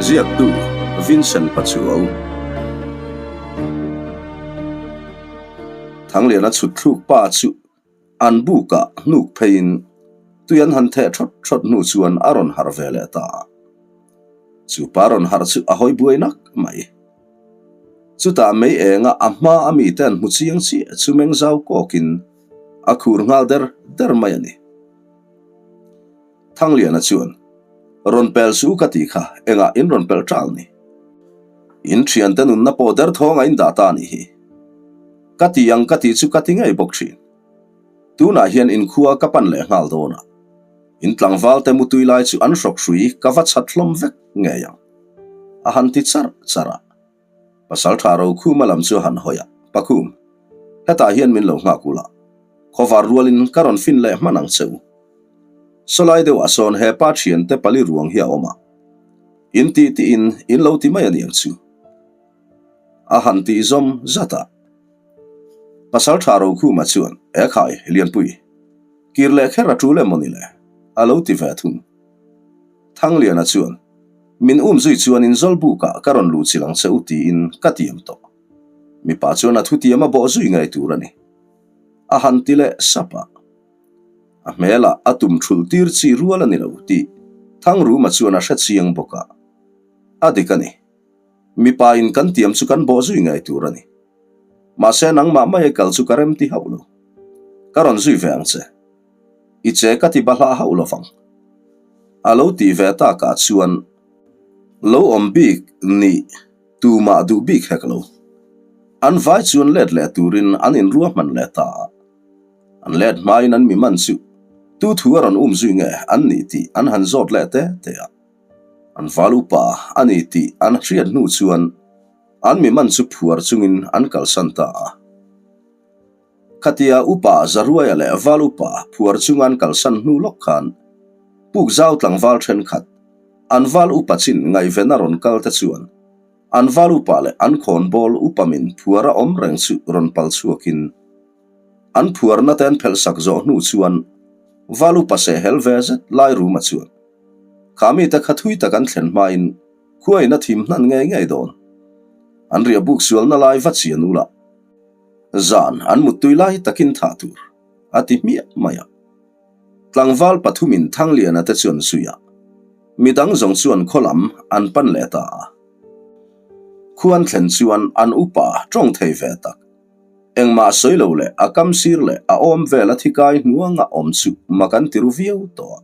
Ziaktu, Vincent Pachuau. Thangliana chhut thluk pa chu an bukah hnuk pheiin tui an han theh thawt thawt hnu chuan a rawn harh ve leh ta a. Chu pa rawn harh chu a hawi buai nak mai. Chutah mei enga a hma a mite an hmu chiang chiah chu meng zau kawkin a khur nghal der der mai a ni. Thangliana chuan, Rawn pel suh ka tih kha, engah in rawn pel ṭal ni? In ṭhiante nunna pawh derthawng a in dah ta a nih hi. Ka ti ang ka tih chu ka ti ngei bawk ṭhin. Tunah hian inkhua ka pan leh nghal dawn a, in tlangvalte mutui lai chu an hrawk hrui ka va chhat hlawm vek ngei ang, a han ti charh charh a. Pasalṭha Rokhuma lam chu a han hawi a, Pakhum, hetah hian min lo nghak ula, khawvar rualin ka rawn fin leh hman ang che u. Sawlai deuhah sawn he pa ṭhiante pali ruang hi a awm a, in tih tihin in lo ti mai a niang chu, a han tih zawm zat a. Pasalṭha Rokhuma chuan, E khai, Lianpui, kir leh kher a ṭul em maw ni le? a lo ti ve thung. Thangliana chuan, Min um zui chuan in zawlbukah ka rawn luh chilh ang che u tiin ka tiam tawh. Mipa chuan a thutiam a bawh zui ngei tur a ni. A han ti leh sap a. A hmelah a tum thulh tir chi rual a ni lo tih Thangruma chuan a hre chiang bawk a. A dik a ni. Mipa in kan tiam chu kan bawh zui ngei tur a ni. Mahse nangmah mai kal chu ka rem ti hauh lo. Ka rawn zui ve ang che. I che ka ti bahlah hauh lovang. A lo tih ve takah chuan lo awm bik nih tumah duh bik hek lo. An vai chuan let leh turin an inruahman leh ta a. An let hmain an mi man chu tu thu a rawn um zui nge an nih tih an han zawt leh te te a. An val upa a ni tih an hriat hnu chuan an mi man chu phuar chungin an kalsan ta a. Khatia upa Zaruaia leh val upa phuar chunga an kalsan hnu lawk khan puk zau tlangval thenkhat an val upa chin ngaihven a rawn kal te chuan an val upa leh an khawnbawl upa min phuar a awm reng chu rawn pal chhuakin an phuarna te an phelh sak zawh hnu chuan val upa sehhel ve zet lai ruma chuan kha mite kha thui tak an thlen hmain khuain a thim hnan ngei ngei dawn an riah buk sualna lai va chian ula. Zan an muttui lai takin thah tur a ti hmiah mai a. Tlangval pathumin Thangliana te chuan zui a, midang zawng chuan khaw lam an pan leh ta a. Khuan thlen chuan an upa tawng thei ve tak. Engmah sawi lo leh a kam sir leh a awm vel a thi kai hnuanga awm chu mak an ti ru viau tawh a.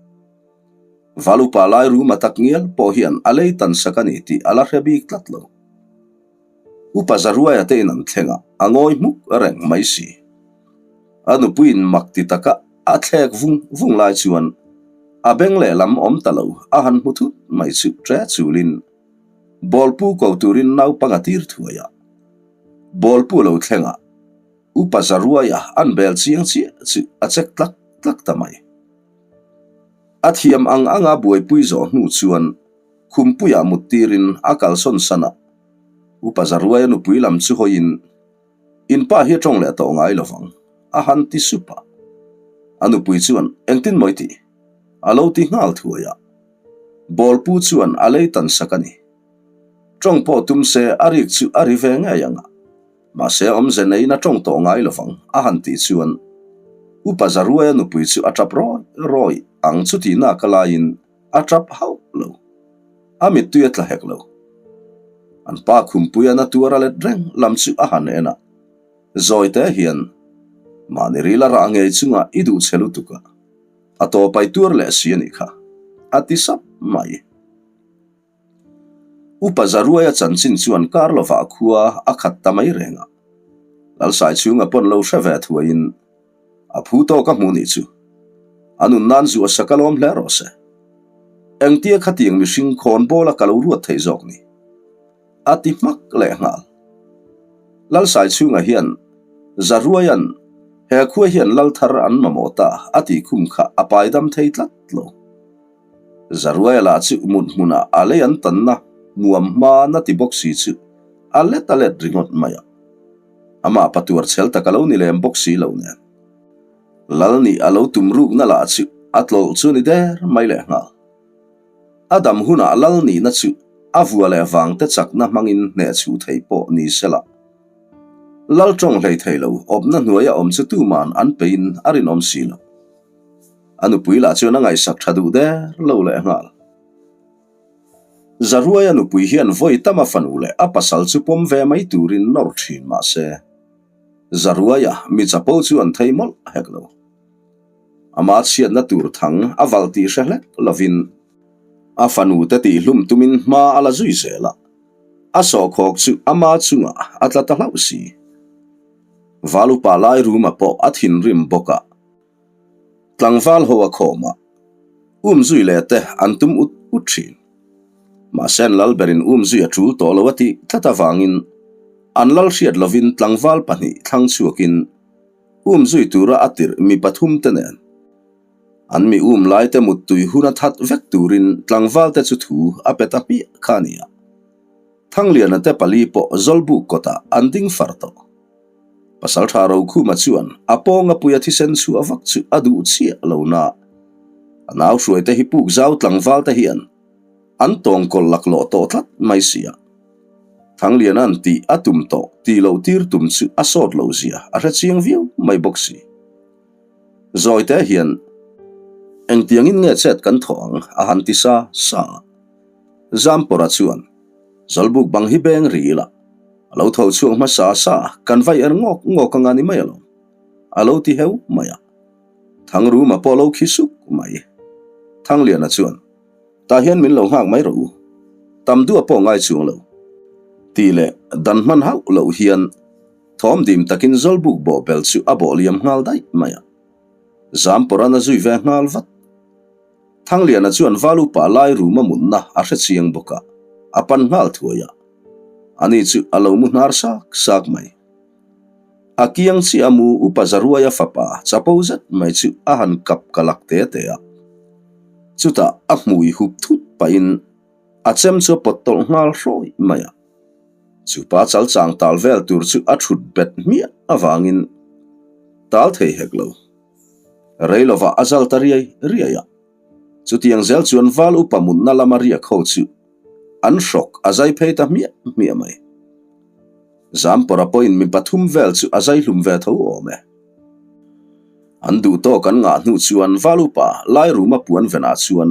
Val upa lai ruma tak ngial pawh hian a lei tan sak a ni tih a la hre bik tlat lo. Upa Zaruaia te in an thleng a, a ngawi hmuk reng mai si. A nupuiin mak ti taka a thlek vung vung lai chuan a beng lehlam awm ta lo a han hmu thut mai chu ṭe chulin bawlpu ko turin naupang a tir thuai a. Bawlpu lo thleng a, Upa Zaruaia an bel chiang chiah chu a chek tlak tlak ta mai. A thiam ang anga buaipui zawh hnu chuan Khumpuiah mut tirin a kalsawn san a, Upa Zaruaia nupui lam chu hawiin, In pa hi a tawng leh tawh ngai lovang, a han ti sup a. A nupui chuan, Engtin maw i tih? A lo ti nghal thuai a. Bawlpu chuan a lei tan sak a ni. Tawng pawh tum se a rik chu a ri ve ngei ang a. Mahse awmze neiin a tawng tawh ngai lovang, a han tih chuan Upa Zaruaia nupui chu a tap rawi rawi ang chu tihnak a laiin, A tap hauh lo. A mittui a tla hek lo. An pa khumpui a na tuar a let reng lam chu a han en a. Zawi te hian, Mahni ril a rah ngei chunga i duh che lutuk a, a tawpai tuar leh si a nih kha, a ti sap mai. Upa Zaruaia chanchin chuan kar lovah khua a khat ta mai reng a. Lalsai chhunga pawn lo hre ve thuaiin, A phu tawk a hmuh nih chu. A nun nan zu a sak alawm hle rawh se. Engtia khatiang mihring khawn bawla ka lo ruat theih zawk ni? A ti hmak leh nghal. Lalsai chhunga hian Zaruaia'n he khua hian lal thar an mamawh ta a tih khum kha a pai dam thei tlat lo. Zaruaia lah chu mut hmunah a lei an tanna muam hma na ti bawk si chu a let a let ringawt mai a. Amah patuar chhel tak a lo ni lem bawk si lo nen. Lal nih a lo tum rukna lah chu a tlawlh chu ni der mai leh nghal. A dam hunah lal nihna chu A vua leh vangte chakna hmangin hneh chhuh thei pawh ni sela. Lal tawng hlei thei lo, awpna hnuaia awm chu tuman an peiin a rinawm si lo. A nupui lah chuan a ngaihsak tha duh der lo leh nghal. Zaruaia nupui hian vawi tam a fanu leh a pasal chu pawm ve mai turin nawr thin mah se, Zaruaia mi chapo chu an thei mawlh hek lo. Ama chhiatna tur thang a valh tih hre hlek lovin a fanu te tihhlum tumin hma a la zui zel a, a sawhkhawk chu ama chungah a tla ta hlauh si. Valupa Lairuma pawh a thinrim bawk a. Tlangval ho a khawm a, um zui leh te an tum ut ut thin. Mahse an lal berin um zui a tul tawh lo a tih tlat avangin an lal hriat lovin tlangval pahnih thlang chhuakin um zui tura a tirh mi pathum te nen an mi um lai te muttui hun a that vek turin tlangval te chu thu a pe ta hmiah kha a ni a. Thangliana te pali pawh Zawlbuk kawtah an ding far tawh. Pasalṭha Rokhuma chuan a pawnga puia thisen chhuah vak chu a duh chiah lo na. A nau hruaite hi puk zau tlangval te hian an tawngkawl laklawh tawh tlat mai si a. Thangliana'n tih a tum tawh tih loh tir tum chu a sawt lo zia a hre chiang viau mai bawk si. Zawite hian engtiangin nge chet kan thawh ang a han ti sa sa a. Zampawra chuan Zawlbuk bang hi beng ri ila A lo tho chhuak hmasa sa a, kan vai er ngawk ngawk anga ni mai alawm. A lo ti heu mai a. Thangruma pawh a lo khi suk mai. Thangliana chuan, Tah hian min lo nghak mai rawh u. Tam duah pawh ngai chuang lo. Tih leh dan hman hauh loh hian thawm dim takin Zawlbuk bawhbel chu a bawh liam nghal daih mai a. Zampawran a zui ve nghal vat. Thangliana chuan Valupa lai ruma mutna a hre chiang bawk a, a pan nghal thuai a. Ani chu a lo mu hnar sak sak mai. A kiang chiah a mu upa Zaruaia fapa chapo zet mai chu a han kap ka lak te te a. Chutah a hmui hup thut pahin a chem chu a pawt tawlh nghal hrawi mai a. Chupa chal chang tal vel tur chu a thut bet hmiah avangin tal thei hek lo. Rei lovah a zal ta riai riai a. Chutiang zel chuan val upa mutna lama riak ho chu an hrawk a zai phei ta hmiah hmiah mai. Zampawra pawhin mi pathum vel chu a zai hlum ve tho awm e. An duh tawk an ngah hnu chuan val upa Lairuma puan venah chuan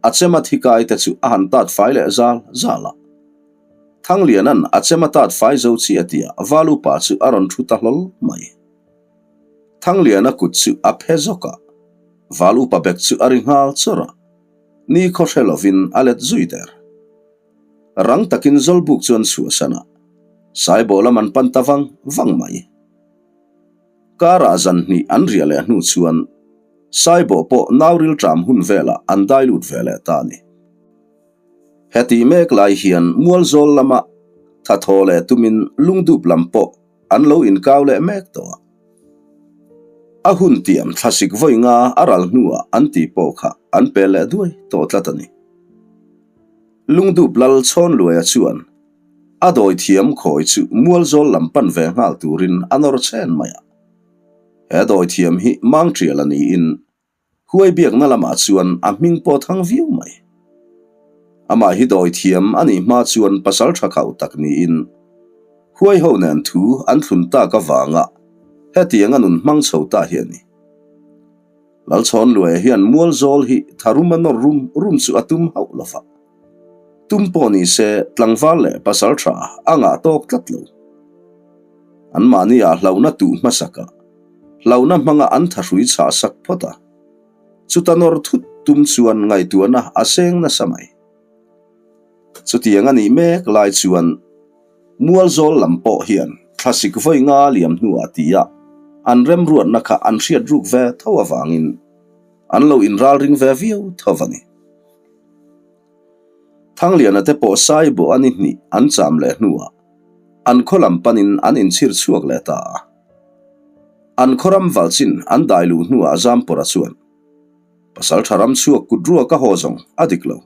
a chema thikai te chu a han tat fai leh zal zal a. Thangliana'n a chema tat fai zo chiah tihah val upa chu a rawn thu ta hlawl mai. Thangliana kut chu a phe zawk a, val upa bek chu a ri nghal chawrh a, ni khaw hre lovin a let zui der. Rang takin Zawlbuk chuan chhuahsan a, Saibaw lam an pan ta vang vang mai. Karah zan hnih an riah leh hnu chuan Saibaw pawh nau rilṭam hun velah an dai lut ve leh ta a ni. Heti mek lai hian Mualzawl lama thathaw leh tumin lungdup lam pawh an lo inkau leh mek tawh a. A hun tiam thlasik vawi nga a ral hnuah an tih pawh kha an pe leh duai tawh tlat a ni. Lungdup lal Chhawnluaia chuan a dawi thiam khawi chu Mualzawl lam pan ve nghal turin a nawr chen mai a. He dawi thiam hi Mangṭial a niin Huai biakna lamah chuan a hming pawh thang viau mai. Amah hi dawi thiam a nih hma chuan pasal tha khauh tak niin Huai ho nen thu an thlun tak avanga hetiang a nun hmang chho ta hi a ni. Lalchhawnluaia hian Mualzawl hi tharuma nawr rum rum chu a tum hauh lo va. Tum pawh ni se tlangval leh pasal tha a ngah tawk tlat lo. Anmahniah hlauhna tuh hmasakah hlauhna hmanga an thahrui chhah sak phawt a, chuta nawr thut tum chuan ngaihtuahna a seng nasa mai. Chutiang a nih mek lai chuan Mualzawl lam pawh hian thlasik vawi nga liam hnuah tia an remruatna kha an hriat ruk ve tho avangin an lo inralring ve viau tho a ni. Thangliana te pawh Saibaw a ni hnih an cham leh hnuah an khaw lam panin an inchhir chhuak leh ta a. An khaw ram valchin an dai luh hnuah Zampawra chuan, Pasal tha ram chhuak kut ruak a haw zawng a dik lo.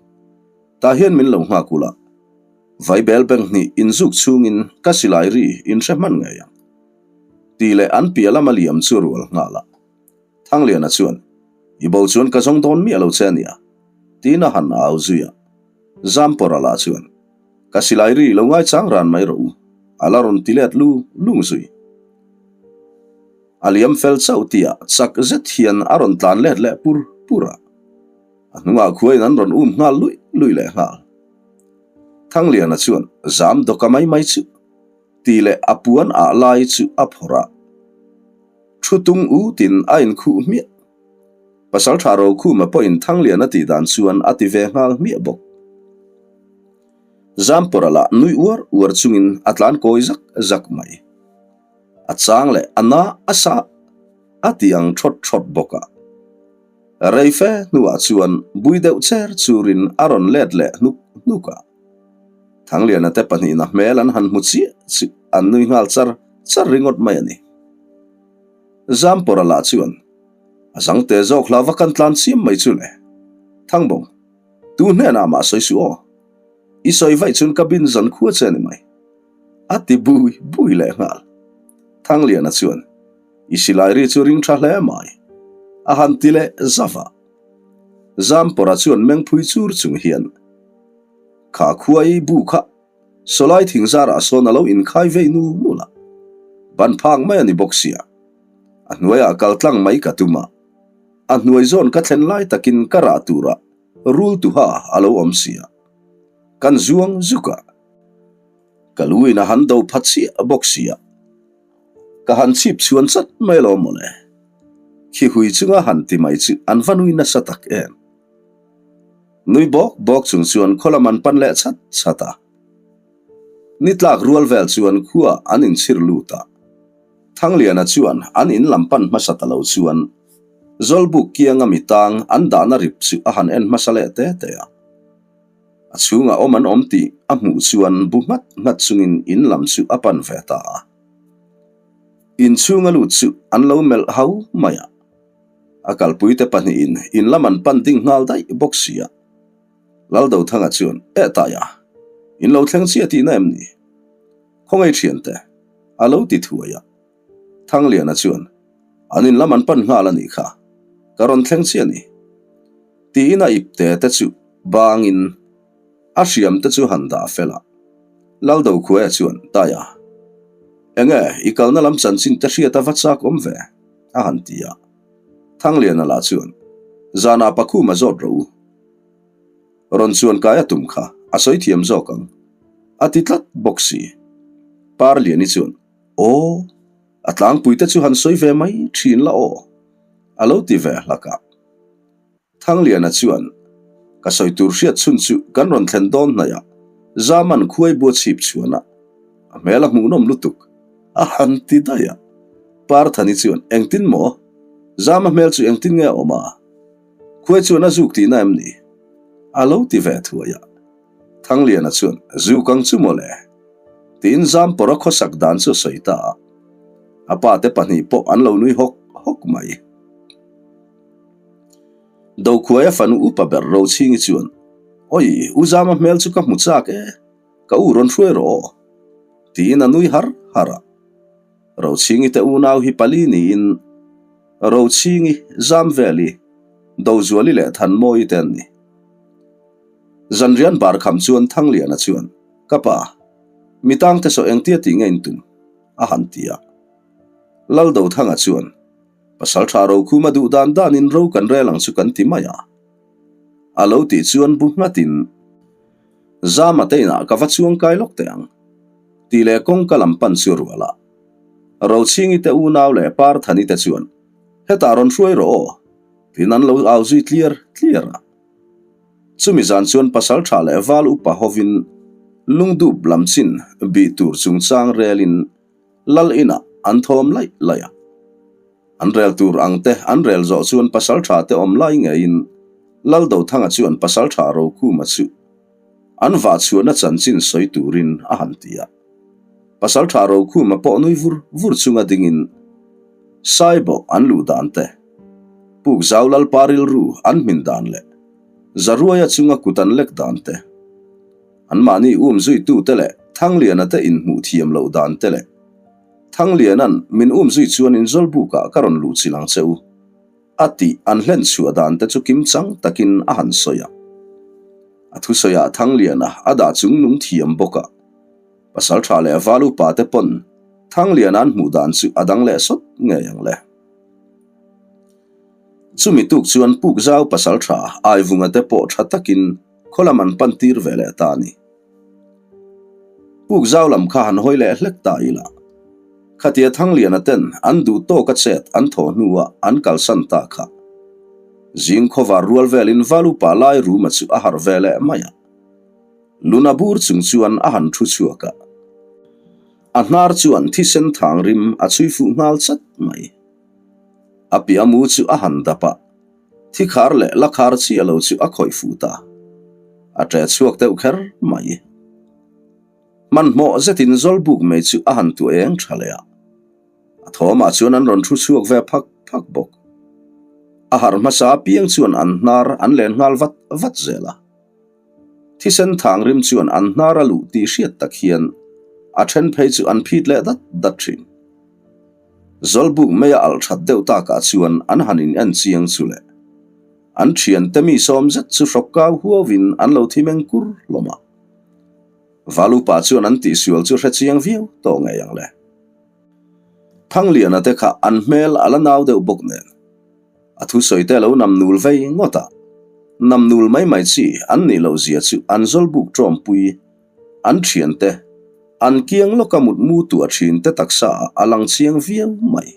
Tah hian min lo nghak ula. Vaibel bank hnih inzuk chungin ka silai ri in hre hman ngei ang. Tih leh an piah lama liam chu rual nghal a. Thangliana chuan, I bo chuan ka zawng dawn miah lo che a nia, tiin a han au zui a. Zampawra lah chuan. Ka silai ri lo ngaichang ran mai rawh u, a la rawn ti let lung lung zui. A liam fel chauh tihah chak zet hian a rawn tlan let leh pur pur a. A hnungah khuaiin an rawn um nghal luih luih leh nghal. Thangliana chuan zam dawka mai mai chu tih leh a puan ah lai chu a phawrh a. Thu tung utin a inkhuh hmiah. Pasaltha Rokhuma pawhin Thangliana tih dan chuan a ti ve nghal hmiah bawk. Zampawrha lah nui uar uar chungin a tlan kawi zak zak mai. A chang leh a na a sa a ti ang thawt thawt bawk a. Rei fe hnuah chuan bui deuh cher churin a rawn let leh hnuk hnuk a. Thangliana te pahnihna hmel an han hmu chiah chu an nui nghal char char ringawt mai a ni. Zampawrha lah chuan a zangte zawk hla va kan tlan chiam mai chu le. Thangbawng, tu hnenah mah sawi suh aw. I sawi vaih chuan ka bin zan khua che a ni mai. A ti bui bui leh nghal. Thangliana chuan I silai ri chu ring tha hle mai. A han ti leh zauh a. Zampawrha chuan mengphui chur chung hian Kha khuai bu kha sawlai thing zarah sawn a lo inkhai vei nu nul a. Ban phak mai a ni bawk sia. A hnuaiah kal tlang mai ka tum a. A hnuai zawn ka thlen lai takin ka rah turah rul tuha a lo awm sia. Kan zuang zuk a. Ka lu in a han do pha chiah bawk sia. Ka han chhip chhuan chat mai lo mawle. Khi hui chunga han ti mai chu an va nui nasa tak em. Nui bawk bawk chung chuan khaw lam an pan leh chat chat a. Ni tlak rual vel chuan khua an inchhir lut a. Thangliana chuan an in lam pan hmasa ta lo chuan Zawlbuk kianga mi tang an dahna rip chu a han en hmasa leh te te a. A chhungah awm an awm tih a hmuh chuan bu nghat nghat chungin in lam chu a pan ve ta a. In chhunga lut chu an lo melh hau mai a. A kalpuite pahnihin in lam an pan ding nghal daih bawk si a. Laldothanga chuan, Eh Taia, in lo thleng chiah tihna em ni? Khawngaih thiante, a lo ti thuai a. Thangliana chuan, An in lam an pan nghal a nih kha, ka rawn thleng chiah a ni. Tiin a ipte te chu bangin a hriam te chu han dah fel a. Laldokhuaia chuan, Taia, enge i kalna lam chanchin te hriat a va chak awm ve? a han ti a. Thangliana lah chuan, Zanah Pakhuma zawt rawh u. Rawn chuan kai a tum kha a sawi thiam zawk ang, a ti tlat bawk si. Parliani chuan, Aw, a tlangpuite chu han sawi ve mai thin la aw, a lo ti ve hlak a. Thangliana chuan, Ka sawi tur hriat chhun chu kan rawn thlen dawn hnaih a, Zaman khuai bua chhip chhuan a, a hmel a hmuhnawm lutuk, a han ti daih a. Parthani chuan, Engtin maw? Zama hmel chu engtin nge a awm a? Khuai chuan a zuk tihna em ni? A lo ti ve thuai a. Thangliana chuan, Zuk ang chu mawle. Tiin Zampawra khawsak dan chu a sawi ta a. A pate pahnih pawh an lo nui hawk hawk mai. Dokhuaia fanu upa ber Rochhingi chuan, Oi, U Zama hmel chu ka hmu chak e, ka u rawn hruai rawh aw. Tiin a nui har har a. Rochhingi te unau hi pali niin Rochhingi, Zamveli, Dozuali leh Thanmawii te an ni. Zanrian bar kham chuan Thangliana chuan, Ka pa, mi tangte saw engtia tih nge in tum? a han ti a. Laldothanga chuan, Pasal tha Rokhuma duh dan danin ro kan rel ang chu kan ti mai a. A lo tih chuan bu nghatin, Zama te inah ka va chuang kai lawk teh ang, tih leh kawngka lam pan chu rual a. Rochhingi te unau leh Parthani te chuan, Hetah rawn hruai rawh aw, tiin an lo au zui tliar tliar a. Chumi zan chuan pasal tha leh val upa hovin lungdup lam chin bih tur chungchang relin lal inah an thawm laih laih a. An rel tur ang te an rel zawh chuan pasal tha te awm lai ngeiin Laldothanga chuan pasal tha Rokhuma chu an vah chhuahna chanchin sawi turin a han ti a. Pasal tha Rokhuma pawh nui vur vur chunga dingin Saibawh an luh dan te, Pukzau Lalpa rilru an hmin dan leh Zaruaia chunga kut an lek dan te, anmahni um zuitute leh Thangliana te inhmuh thiam loh dan te leh Thangliana'n min um zui chuan inzawlbukah ka rawn luh chilh ang che u a tih an hlen chhuah dan te chu kimchang takin a han sawi a. A thusawiah Thangliana a dah chungnung thiam bawk a, Pasaltha leh Val upa te pawn Thangliana an hmuh dan chu a dang leh sawt ngei ang le. Chumi tuk chuan Pukzau Pasaltha Aivunga te pawh tha takin khaw lam an pan tir ve leh ta a ni. Pukzau lam kha han hawi leh hlek ta ila, khatia Thangliana ten an duh tawka chet an thawh hnuah an kalsan ta kha. Zing khawvar rual velin Val upa lai ruma chu a harh ve leh mai a. Luna bur chung chuan a han thu chhuak a. A hnar chuan thisen thang rim a chhui fuh nghal chat mai. A piah mu chu a han dap a, thi khar leh la khar chiah lo chu a khawih fuh ta. A ṭe chhuak deuh kher mai. Hmanhmawh zetin Zawlbuk mai chu a han tu eng ṭha leh a. A thawmah chuan an rawn thu chhuak ve phak phak bawk. A harh hmasa apiang chuan an hnar an len nghal vat vat zel a. Thisen thang rim chuan an hnar a luh tih hriat tak hian a then phei chu an phit leh dat dat thin. Zawlbuk mai a alh that deuh takah chuan an han in en chiang chu le. An thiante mi sawm zet chu hrawk kau huauin an lo thi meng kur hlawm a. Valupa chuan an tihsual chu hre chiang viau tawh ngei ang le. Thangliana te kha an hmel a la nau deuh bawk nen. A thusawi te lo nam nul vei ngawt a, nam nul mai mai chi an nih loh zia chu an zawlbuk tawmpui, an thiante, an kiang lawka mutmu tuah thin te taksa ah a lang chiang viau mai.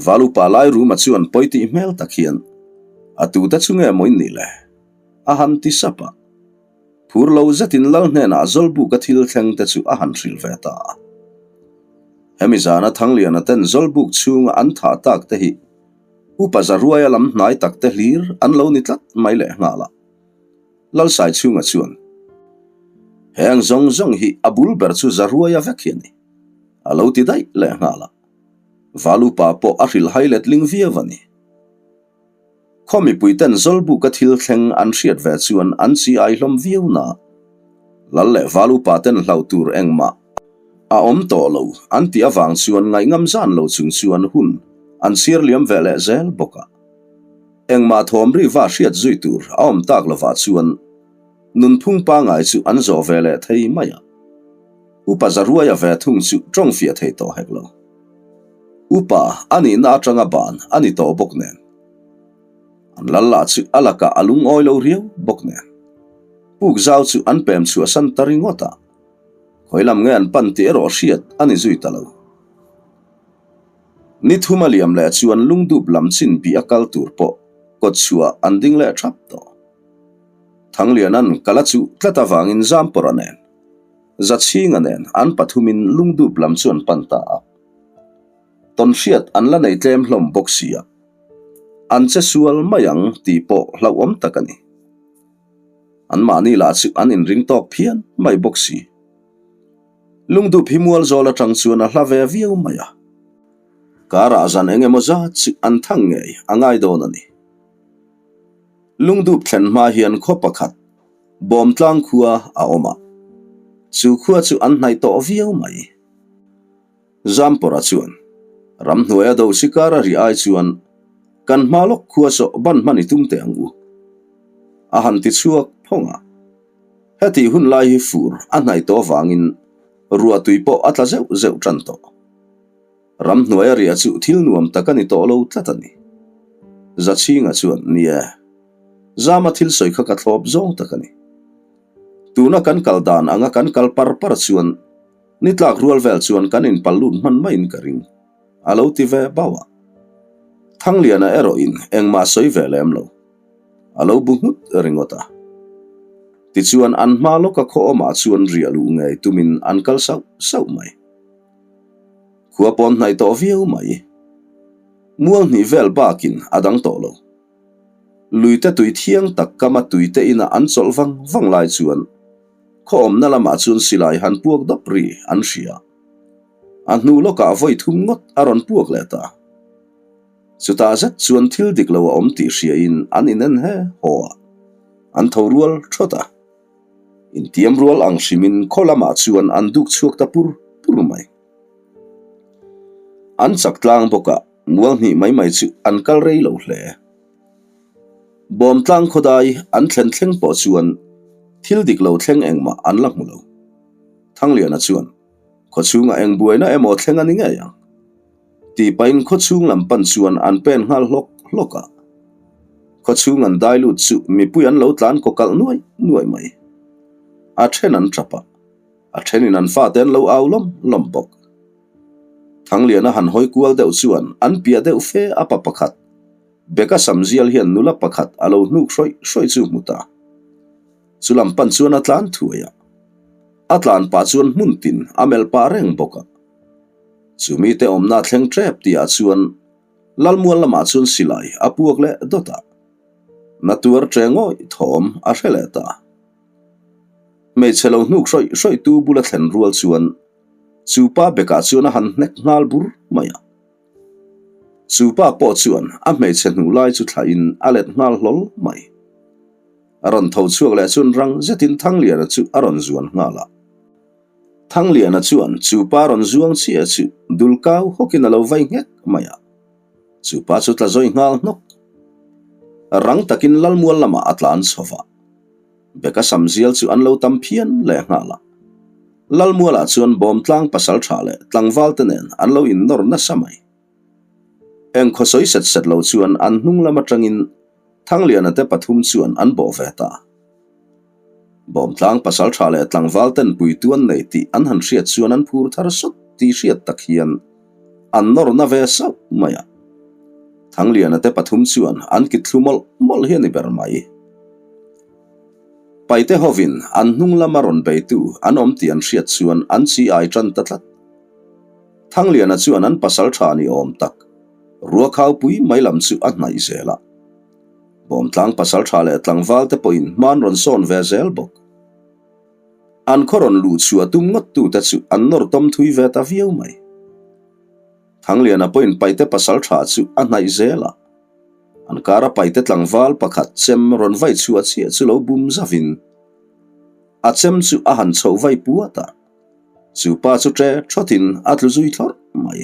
Valupa Lairuma chuan pawi tih hmel tak hian, A tute chu nge maw in nih le? a han ti sap a. Phur lo zetin Lal hnenah Zawlbuka thil thleng te chu a han hrilh ve ta a. Hemi zana Thangliana ten Zawlbuk chhunga an thah tak te hi Upa Zaruaia lam hnai tak te hlir an lo ni tlat mai leh nghal a. Lal Saichhunga chuan, Heng zawng zawng hi a bul ber chu Zaruaia vek hi a ni, a lo ti daih leh nghal a. Valupa pawh a hrilh hai letling viau a ni. Khaw mipuiten Zawlbuka thil thleng an hriat ve chuan an chi ai hlawm viau na. Lal leh val upa ten hlauh tur engmah a awm tawh lo an tih avang chuan ngaihngam zan lo chung chuan hun an chhiar liam ve leh zel bawk a. Engmah thawm ri va hriat zui tur a awm tak lovah chuan nunphung pangai chu an zawh ve leh thei mai a. Upa Zaruaia ve thung chu tawng fiah thei tawh hek lo. Upa a nihna atanga ban a ni tawh bawk nen. An lal lah chu a lakah a lungawi lo riau bawk nen. Puk zau chu an pem chhuahsan ta ringawt a, khawi lam nge an pan tih erawh hriat a ni zui ta lo. Ni thum a liam leh chuan lungdup lam chin bih a kal tur pawh kawt chhuah an ding leh thap tawh. Thanglianan kal a chuh tlat avangin Zampawrha nen Zachhinga nen an pathumin lungdup lam chu an pan ta a. Tawnhriat an la nei tlem hlawm bawk sia. An che sual mai ang tih pawh hlauhawm tak a ni. Anmahni lah chu an inring tawk phian mai bawk si. Lungdup hi mual zawl atang chuan a hla ve viau mai a. Karah zan eng emaw zat chu an thang ngei a ngai dawn a ni. Lungdup thlen hma hian khaw pakhat Bawmtlang khua a awm a, chu khua chu an hnaih tawh viau mai. Zampawrha chuan, Ramhnuaia do sikar a ri ai chuan kan hma lawk khua sawh ban hman i tum teh ang u. A han ti chhuak phawng a. Hetih hun lai hi fur a hnaih tawh avangin ruahtui pawh a tla zeuh zeuh tan tawh. Ramhnuaia riah chu thil nuam tak a ni tawh lo tlat a ni. Zachhinga chuan, Ni e, Zama thil sawi kha ka thlawp zawng tak a ni. Tuna kan kal dan anga kan kal par par chuan ni tlak rual vel chuan kan inpal lut hman maiin ka ring, a lo ti ve bauh a. Thangliana erawhin engmah sawi ve lem lo. A lo bu nghut ringawt a. Tichuan an hma lawka khaw awmah chuan riah luh ngei tumin an kal sauh sauh mai. Khua pawn hnaih tawh viau mai. Mual hnih vel bakin a dang tawh lo. Luite tui thiang tak kama tuite ina an chawlh vang vang lai chuan khaw awmna lamah chuan silai han puak dawp ri an hria. A hnu lawkah vawi thum ngawt a rawn puak leh ta. Chutah zet chuan thil dik lo a awm tih hriain an inen he haw a, an tho rual thawt a. Intiam rual ang hrimin khaw lamah chuan an duk chhuak ta pur pur mai. An chak tlang bawk a, mual hnih mai mai chu an kal rei lo hle. Bawmtlang khawdai an thlen thleng pawh chuan thil dik lo thleng engmah an la hmu lo. Thangliana chuan, Khawchhungah eng buaina emaw thleng a ni ngei ang. Tih pahin khawchhung lam pan chuan an pen nghal hlawk hlawk a. Khawchhung an dai lut chu mipui an lo tlan kaw kalh nuai nuai mai. A then an tap a, a thenin an fate an lo au lawm lawm bawk. Thangliana han hawi kual deuh chuan an piah deuh fe a pa pakhat, Beka Samzial hian nula pakhat a lo hnuk hrawih hrawih chu hmu ta. Chu lam pan chuan a tlan thuai a, a tlan pah chuan hmun tin a melh pah reng bawk a. Chu mite awmna thleng tep tihah chuan Lalmual lamah chuan silai a puak leh dawt a, na tuar ṭe ngawih thawm a hre leh ta. Hmeichhe lo hnuk hrawih hrawihtu bula thlen rual chuan chu pa bekah chuan a han hnek nghal bur mai a. Chu pa pawh chuan a hmeichhe hnuh lai chu thlahin a let nghal hlawl mai. A rawn tho chhuak leh chuan rang zetin Thangliana chu a rawn zuan nghal a. Thangliana chuan chu pa rawn zuang chiah chu dul kau hawkin a lo vai nghek mai a. Chu pa chu tla zawi nghal hnawk. Rang takin Lalmual lamah a tlan chho va. Beka Samzial chu an lo tam phian leh nghal a. Lalmualah chuan Bawmtlang pasal tha leh tlangval te nen an lo innawr nasa mai. Eng khawsawi set set lo chuan an hnung lam atangin Thangliana te pathum chuan an bawh ve ta. Bawmtlang pasal tha leh tlangval ten puitu an nei tih an han hriat chuan an phur thar sawt tih hriat tak hian an nawr na ve sauh mai a. Thangliana te pathum chuan an kit thlu mawlh mawlh hi a ni ber mai. Paite hovin an hnung lama rawn beitu an awm tih an hriat chuan an chi ai tan ta tlat. Thangliana chuan an pasal tha ni awm tak Ruakhaupui mai lam chu a hnaih zel a. Bawmtlang pasal tha leh tlangval te pawhin hman rawn sawn ve zel bawk. An khaw rawn luh chhuah tum ngawt tu te chu an nawr tawm thui ve ta viau mai. Thangliana pawhin paite pasal tha chu a hnaih zel a. An kara paite tlangval pakhat chem rawn vai chhuah chiah chu lo bum zavin a chem chu a han chhoh vai puat a. Chu pa chu ṭe ṭhawtin a tlu zui thlawrh mai.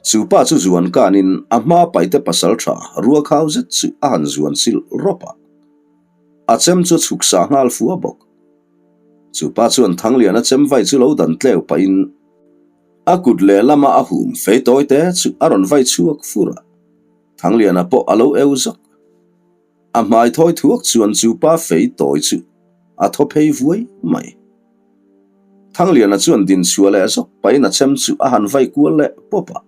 Chu pa chu zuan kanin a hma paite pasal tha ruakhau zet chu a han zuan silh rawp a. A chem chu a chhuk sah nghal fua bawk. Chu pa chuan Thangliana chem vai chu lo dan tleu pahin a kut lehlama a hum fei tawi te chu a rawn vai chhuak fur a. Thangliana pawh a lo eu zawk. A hmai thawi thuak chuan chu pa fei tawi chu a thaw phei vuai mai. Thangliana chuan din chhuah leh zawk pahin a chem chu a han vai kual leh pawp a.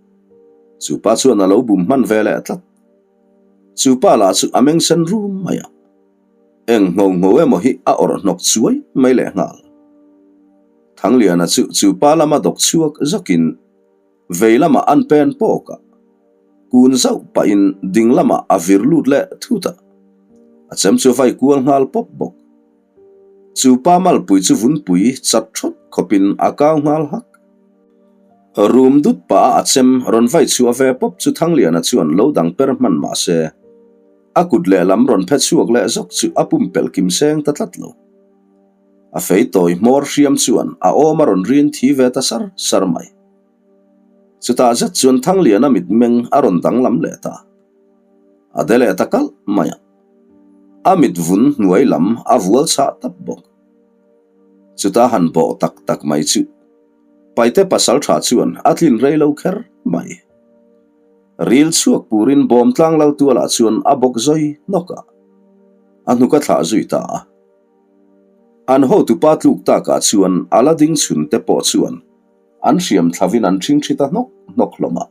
Chu pa chuan a lo bum hman ve leh tlat. Chu pa lah chu a meng sen rum mai a. Eng ngho ngho emaw hi a awrh hnawk chuai mai leh nghal. Thangliana chu chu pa lama dawk chhuak zawkin Vei lamah an pen pawk a, kun zauh pahin ding lamah a vir lut leh thut a, a chem chu vai kual nghal pawp bawk. Chu pa malpui chu vunpui chat thawt khawpin a kau nghal hak. Rum dut pah a a chem rawn vai chhuah ve pawp chu Thangliana chuan lo dang per hman mah se, a kut lehlam rawn phe chhuak leh zawk chu a pumpelh kim seng ta tlat lo. A fei tawi hmawr hriam chuan a awm a rawn rin thi ve ta sar sar mai. Chutah zet chuan Thangliana mitmeng a rawn danglam leh ta. A de leh ta kalh mai a. A mit vun hnuai lam a vual chhah tap bawk. Chutah han bawh tak tak mai chu Paite pasaltha chuan a tlin rei lo kher mai. Ril chhuak purin Bawmtlang Laltualah chuan a bawk zawi hnawk a, a hnuk a thlah zui ta a. An hotupa tluk takah chuan a la ding chhun te pawh chuan an hriam thlavin an ṭhingṭhi ta hnawk hnawk hlawm a.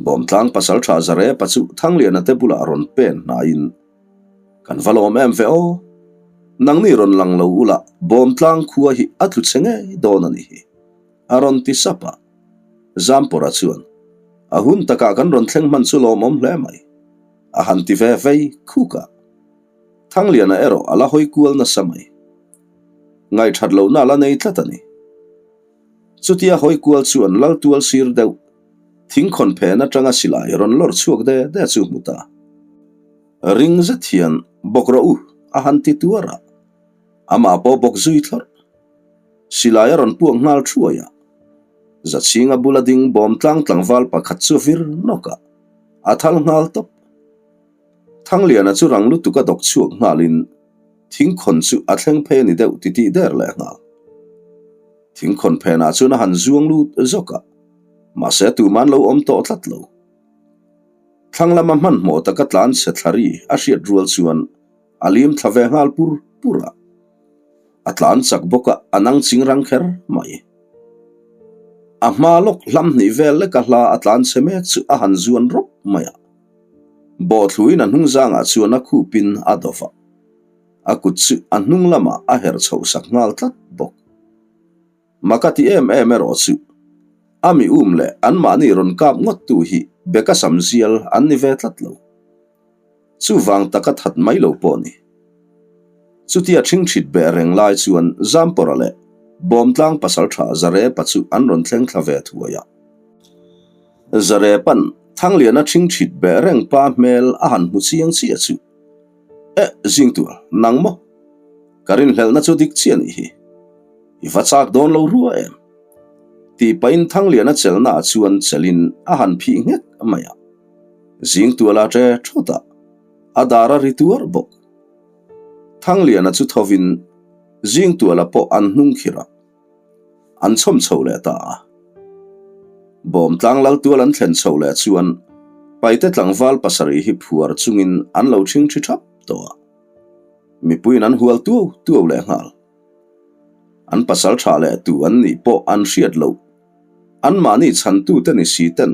Bawmtlang pasalṭha Zarepa chu Thangliana te bulah rawn pen hnaiin, Kan va lawm em ve aw, nangni rawn lang lo ula Bawmtlang khua hi a tlu chhe ngei dawn a ni hi, a rawn ti sap a. Zampawra chuan, A hun takah kan rawn thleng hman chu lawmawm hle mai, a han ti ve vei khuk a. Thangliana erawh a la hawi kual nasa mai. Ngaihthat lohna a la nei tlat a ni. Chutia hawi kual chuan Laltual sir deuh thingkhawn phen atanga silai rawn lawr chhuak de de chu hmu ta. Ring zet hian bawk rawh u a han ti tuar a, amah pawh bawk zui thlawrh. Silai a rawn puak nghal thuai a, Zachhinga bula ding bawm tlang tlangval pakhat chu vir nawk a, a thal nghal tawp. Thangliana chu rang lutuk a dawk chhuak nghalin thingkhawn chu a thleng phei a ni deuh titih der leh nghal. Thingkhawn phenah chuan a han zuang lut zawk a, mahse tuman lo awm tawh tlat lo. Thlang lama hmanhmawh taka tlan chhe thlari a hriat rual chuan a lim thla ve nghal pur pur a. A tlan chak bawk a, a nang ching rang kher mai. A hma lawk hlam hnih vel leka hla a tlan chhe mek chu a han zuan rawp mai a. Bawhthluin a hnung zangah chuan a khupin a dawp a, a kut chu a hnung lamah a herh chhoh sak nghal tlat bawk. Mak a ti em em erawh chu a mi um leh anmahni rawn kap ngawttu hi beka sam zial an ni ve tlat lo. Chuvang taka that mai lo pawh ni. Chutia ṭhingṭhit beh reng lai chuan Zampawra leh Bawmtlang pasalṭha Zarepa chu an rawn thleng thla ve thuai a. Zarepa'n Thangliana ṭhingṭhit beh reng pa hmel a han hmu chiang chiah chu, Eh, Zingtual, nang maw? Ka rinhlelhna chu dik chiah nih hi. I va chak dawn lo rua em? Tih pahin Thangliana chelnaah chuan chelin a han phih nghek mai a. Zing tuala ṭe ṭhawt a, a dar a ri tuar bawk. Thangliana chu thovin zing tuala pawh an hnung khirh a, an chhawm chho leh ta a. Bawmtlang lal tual an thlen chho leh chuan Paite tlangval pasarih hi phuar chungin an lo ṭhing ṭhi ṭhap tawh a. Mipuiin an hual tuau tuau leh nghal. An pasal ṭha leh tu an nih pawh an hriat loh. Anmahni chhantute ni si ten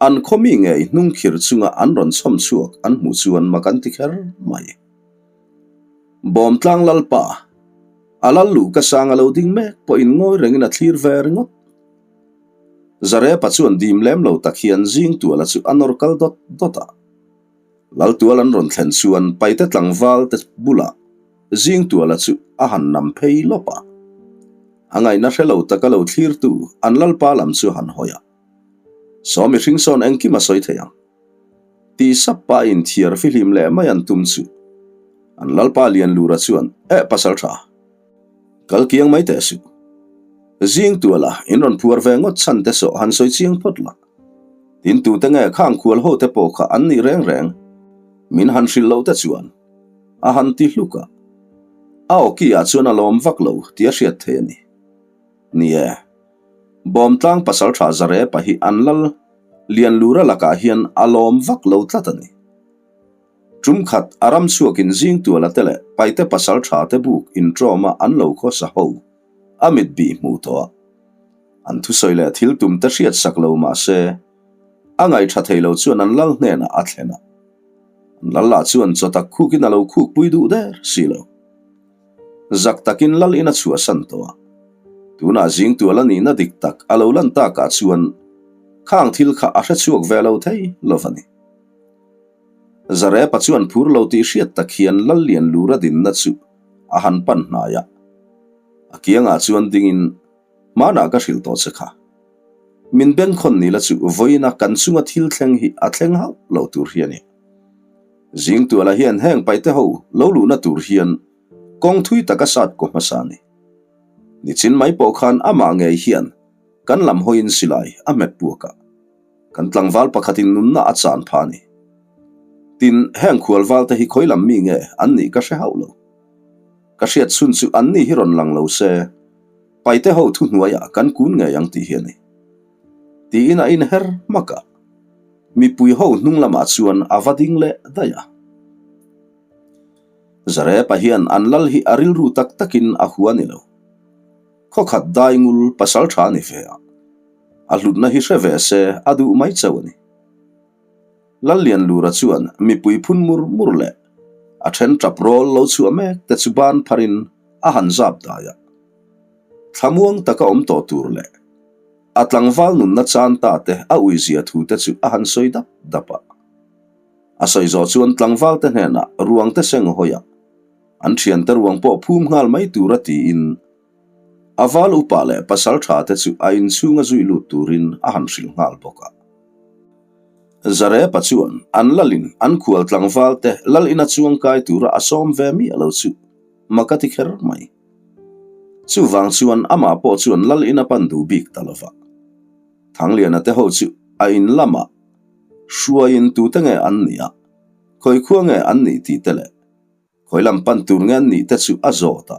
An khaw mi ngei hnung khir chunga an rawn chhawm chhuak an hmuh chuan mak an ti kher mai. Bawmtlang Lalpa, a lal luh ka sang a lo ding mek pawhin ngawi rengin a thlir ve ringawt. Zarepa chuan dim lem lo tak hian zing tuala chu a nawr kal dawt dawt a. Lal tual an rawn thlen chuan paite tlangval te bulah zing tuala chu a han nam phei lawp a. A ngaihna hre lo taka lo thlirtu an Lalpa lam chu a han hawi a. Saw mihring sawn engkim a sawi thei ang. Tih sap pa in thiar fihlim leh mai an tum chu. An Lalpa Lianlura chuan, Eh pasal tha. Kal kiang mai teh suh. Zing tuala in rawn phuar ve ngawt chhan te sawh han sawi chiang phawt la. Tin tute nge khang khual ho te pawh kha an nih reng reng. Min han hrilh loh te chuan. A han ti hluk a. A awki ah chuan a lawm vak lo tih a hriat thei a ni. Ni e. Bawmtlang pasaltha Zarepa hi an lal Lianlura lakah hian a lawm vak lo tlat a ni. Tum khat a ram chhuakin Zingtuala te leh Paite pasaltha te buk intawma an lo khawsa ho a mit bih hmuh tawh a. An thusawi leh thil tum te hriat sak lo mah se a ngaihṭha thei lo chuan an lal hnenah a thlen a. An lal lah chuan chaw tak khukin a lo khukpui duh der si lo. Zak takin lal in a chhuahsan tawh a. Tunah zing tual a nihna dik tak a lo lan takah chuan khang thil kha a hre chhuak ve lo thei lo va ni. Zarepa chuan phur lo tih hriat tak hian lal lian lura dinna chu a han pan hnai a. A kiangah chuan dingin hmanah ka hrilh tawh che kha. Min bengkhawn nila chu vawiina kan chunga thil thleng hi a thleng hauh lo tur hi a ni. Zingtuala hian heng paite ho lo luhna tur hian kawng thui tak a sat kaw hmasa a ni. Nichin mai pawh khan amah ngei hian kan lam hawiin silai a hmet puak a, kan tlangval pakhatin nunna a chan pha a ni. Tin, heng khualval te hi khawi lam mi nge an nih ka hre hauh lo. Ka hriat chhun chu an ni hi rawn lang lo se, paite ho thuhnuaiah kan kun ngei ang tih hi a ni. Tiin a inher hmak a. Mipui ho hnung lamah chuan a va ding leh daih a. Zarepa hian an lal hi a rilru tak takin a hua ni lo. Khawkhat daingul pasal tha ni ve a, a hlutna hi hre ve se a duh mai chauh a ni. Lallianlura chuan mipui phun mur mur leh a then tap rawl lo chhuah mek te chu ban pharin a han zap dai a. Thlamuang taka awm tawh tur leh A tlangval nunna chan ta te a uizia thu te chu a han sawi dap dap a. A sawi zawh chuan tlangval te hnenah ruang te seng hawi a, an thiante ruang pawh phum nghal mai tura tiin a val upa leh pasal tha te chu a inchhunga zui lut turin a han hrilh nghal bawk a. Zarepa chuan an lalin an khual tlangval te lal ina chuangkai tura a sawm ve miah lo chu mak a ti kher mai. Chuvang chuan amah pawh chuan lal in a pan duh bik ta lova. Thangliana te ho chu a in lamah hruaiin tute nge an nih a? Khawi khua nge an nih tih te leh khawi lam pan tur nge an nih te chu a zawt a.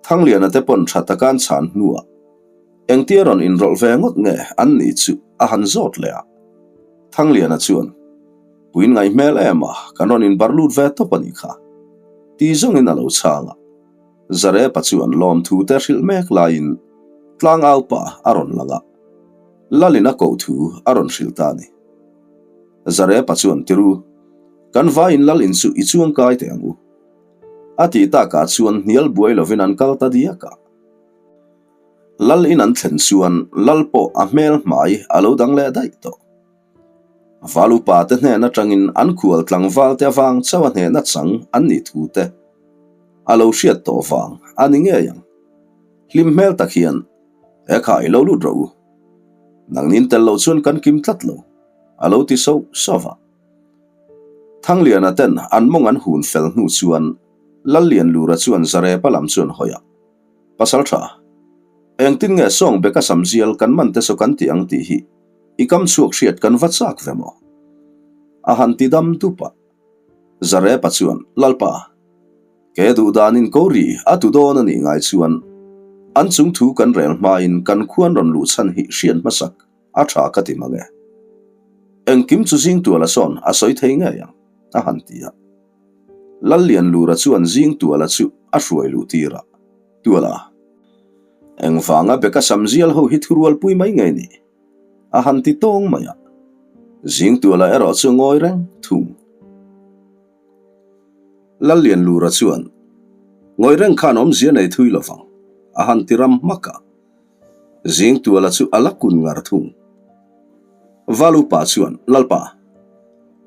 Thangliana te pawn tha taka an chhan hnuah engtia rawn inrawlh ve ngawt nge an nih chu a han zawt leh a. Thangliana chuan, Puin ngaih hmel em a, kan rawn inbarh lut ve tawp a nih kha, ti zawngin a lo chhang a. Zarepa chuan lawmthu te hrilh mek laiin tlangaupa a rawn lang a, Lalin a koh thu a rawn hrilh ta a ni. Zarepa chuan Tiru, kan vaiin Lal in chu i chuang kai teh ang u. A tih takah chuan hnial buai lovin an kal ta diak a. Lal in an thlen chuan Lal pawh a hmel hmai a lo dang leh daih tawh. Val upa te hnen atangin an khual tlangval te avang chauh a hnehna chang an nih thu te a lo hriat tawh vang a ni ngei ang. Hlim hmel tak hian, He kha i lo lut rawh u. Nangnin tel loh chuan kan kim tlat lo, a lo ti sauh sauh a. Thangliana ten an mawng an hun fel hnu chuan Lallianlura chuan Zarepa lam chuan hawi a, Pasal tha, engtin nge sawng beka samzial kan man te saw kan ti ang tih hi i kam chhuak hriat kan va chak ve maw? A han ti dam dup a. Zarepa chuan, Lalpa, Ke duh danin ko ri a tu dawn a nih ngai chuan an chung thu kan rel hmain kan khuan rawn luh chhan hi hriat hmasak a tha ka ti mang e. Engkim chu zing tuala sawn a sawi thei ngei ang, a han ti a. Lallianlura chuan zing tuala chu a hruai luh tir a, Tuala, engvanga beka samzial ho hi thurualpui mai ngei ni? A han ti tawng mai a. Zing tuala erawh chu ngawi reng thung. Lallianlura chuan, Ngawi reng khan awmzia nei thui lo vang, a han ti ram hmak a. Zingtuala chu a la kun ngar thung. Valupa chuan, Lalpa,